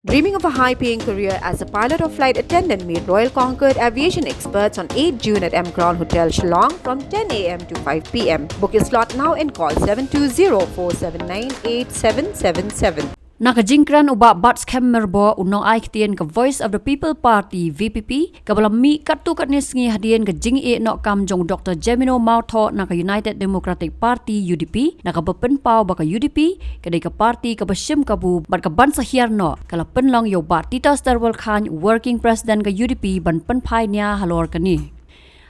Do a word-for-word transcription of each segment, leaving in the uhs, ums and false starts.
Dreaming of a high-paying career as a pilot or flight attendant? Meet Royal Concord Aviation Experts on eighth June at M Crown Hotel, Shillong from ten a m to five p m. Book your slot now and call seven two zero four seven nine eight seven seven seven. Na ka jingkren u Bah Batskhem Myrboh, u nongai ktien ka Voice of the People Party, V P P, kaba la mih katto katne sngi hadien ka jingeh noh kam jong u Doctor Jemino Mawthoh na ka United Democratic Party, U D P, na kaba pynpaw ba ka U D P ka dei ka party kaba shim kabu bad ka ban sa hiar noh, ka la pynlong ïa u Bah Titus Darwell Chyne, Working President ka U D P, ban pynphai nia halor kane.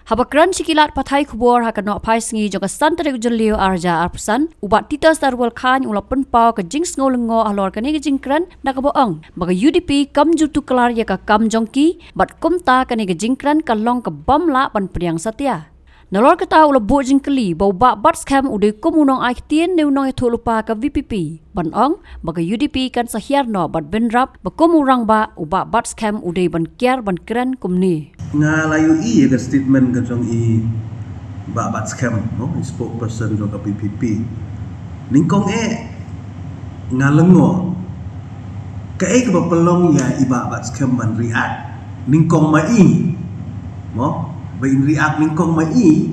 Haba kren sha ki lad pathai khubor ha ka nohphai sngi jong ka san tarik u Jylliew arhajar arphew san, u Bah Titus Darwell Chyne u la pynpaw ka jingsngew lyngngoh halor kane ka jingkren, da kaba ong ba ka U D P kam ju tuklar ïa ka kam jong ki, bad kumta kane ka jingkren ka long ka bym lah ban pdiang satia. Nalor kata u la buh jingkylli ba u Bah Batskhem u dei kum u nongai ktien ne u nongïathuhlypa ka V P P, ban ong ba ka U D P kan sa hiar noh bad bynrap ba kum u rangbah, u Bah Batskhem u dei ban kiar ban kren kumne. Nga la ïohi ïa ka statement ka jong i Bah Batskhem, no, i spokesperson jong ka V P P. Nyngkong eh nga lyngngoh kaei kaba pynlong ïa i Bah Batskhem ban react. Nyngkong ma i, mo, ba in react nyngkong ma i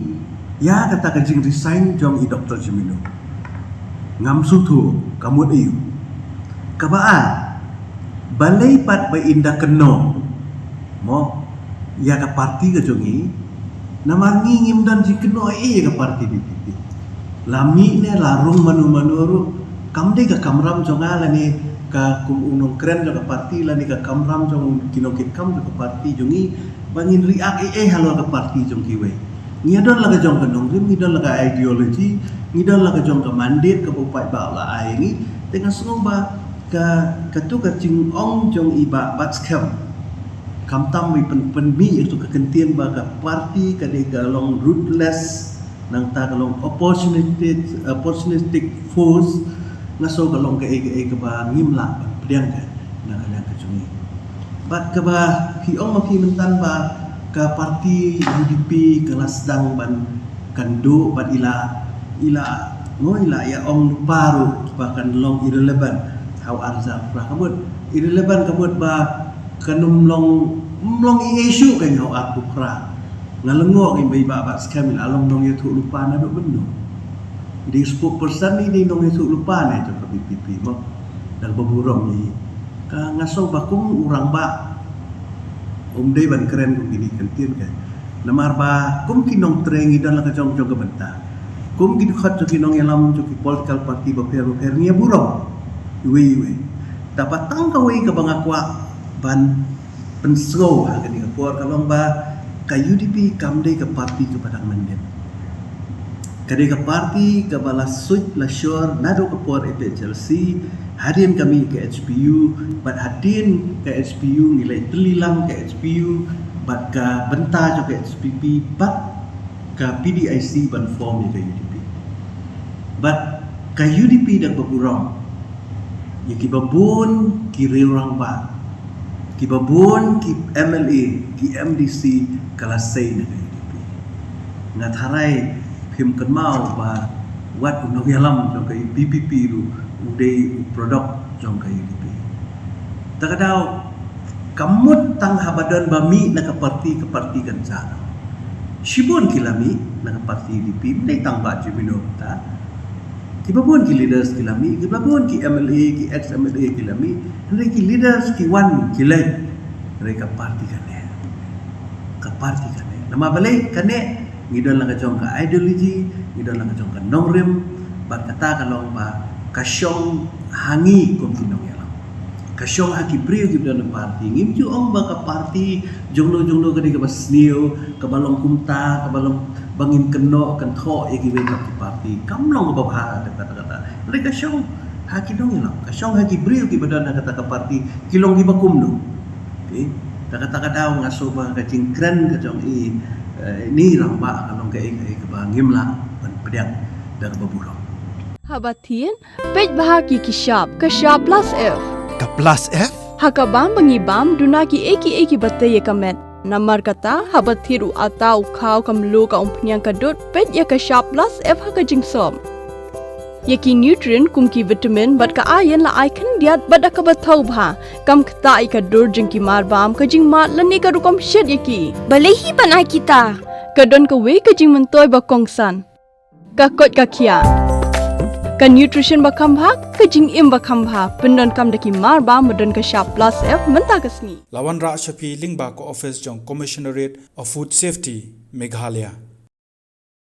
ïa kata ka jingresign jong i Doctor Jemino. Ngam sngewthuh ka mut aïu. Kaba ar, balei pat ba in da kynnoh, mo, ïa ka party ka jong i, namar ngi ngim don jingkynnoh ei ïa ka party V P P. La mih ne la rung mano mano ruh, kam dei ka kamram jong nga lane ka kum u nongkren jong ka party lane ka kamram jong ki nongkitkam jong ka party jong i ba ngin react ei ei halor ka party jong kiwei. Ngi don la ka jong ka nongrim, ngi don la ka ideology, ngi don la ka jong ka mandate kaba u paidbah la ai ngi. Te nga sngew ba ka, katu ka jingong jong i Bah Batskhem, khamtam ba i pyn, pynmih ïa katu ka kyntien ba ka party ka dei ka long ruthless, nangta ka long opportunistic, opportunistic force. Nga sngew ka long kaei kaei kaba ngim lah ban pdiang ka na ka liang ka jong ngi. Bad kaba phi ong ma phi mynta ba ka party U D P ka la sdang ban kynduh bad i la, i la, ngo, i la ïa ong lypa ruh ba kan long irrelevant ha u arhajar arphew phra. Ka mut irrelevant ka mut ba kan ym long, ym long ei ei shuh ka ha u arphew phra. Nga lyngngoh ïa i Bah Batskhem i la long nongïathuhlypa naduh mynno. I dei spokesperson, i dei nongïathuhlypa ne jong ka V P P, mo. Da kaba burom ïa i. Ka nga sngew ba kum u rangbah um dei ban kren kum kine ki kyntien ka. Namar ba kum ki nongtrei ngi don la ka jong jong ka bynta. Kum ki dkhot jong ki nongïalam jong ki political party bapher bapher ngi ïa burom iwei iwei. Te ba tang kawei kaba nga kwah ban pynsngew ha kane ka por ka long ba ka U D P kam dei ka party kaba dang myndem. Ka dei ka party kaba la suit la shor naduh ka por A P H L C, hadien ka mih ka H P U, bad hadien ka H P U ngi la ïatylli lang ka H P U bad ka bynta jong ka H P P bad ka P D I C ban form ïa ka U D P. Bad ka U D P da kaba burom ïa kiba bun ki riew rangbah, kiba bun ki M L A, ki M D C ka la sei na ka U D P. Nga tharai phim kynmaw ba wat u nongïalam jong ka V P P ruh u dei u product jong ka U D P. Ta ka daw ka mut tang haba don ba mih na ka party, ka party kan jah. Shibun ki la mih na ka party U D P, ym dei tang Bah Jemino ta. Kiba bun ki leaders ki la mih, kiba bun ki M L A, ki ex M L A ki la mih, hynrei ki leaders ki wan ki leit, hynrei ka party kane. Ka party kane. Namar balei kane, ngi don la ka jong ka ideology, ngi don la ka jong ka nongrim, bad kata ka long ba ka shong ha ngi kum ki nongïalam. Ka shong ha ki briew kiba don ha party. Ngim ju ong ba ka party jong no jong no ka dei kaba sniew, kaba long kumta, kaba long ba ngin kynnoh kynthoh ïa kiwei pat ki party. Kam long kaba bha kata kata. Hynrei ka shong ha ki nongïalam, ka shong ha ki briew kiba don ha kata ka party, ki long kiba kumno. Okay. Ta kata ka daw nga sngew ba ka jingkren ka jong i, eh, i rangbah ka long kaei kaei kaba ngim lah ban pdiang da kaba burom. Haba thied, peit bha ki ki shap, ka shap plus F. Ka plus F? Ha ka bam ba ngi bam, duna kiei kiei kiba tei ïa ka met. Namar kata, haba thied u atta, u khaw, ka mluh, ka umphniang, ka dud, peit ïa ka shap plus F ha ka jingsop. Ïa ki nutrient kum ki vitamin bad ka iron la ai khyndiat bad da kaba thaw bha, kam ktah ïa ka dur jong ki marbam, ka jingmad lane ka rukom shet ïa ki. Balei hi ban ai kita? Ka don kawei ka jingmyntoi ba kongsan. Ka koit ka khiah. Ka nutrition ba kham bha, ka jingim ba kham bha, pyndonkam da ki marbam ba don ka shap plus F mynta ka sngi. La wanrah sha phi lyngba ka office jong Commissionerate of Food Safety, Meghalaya.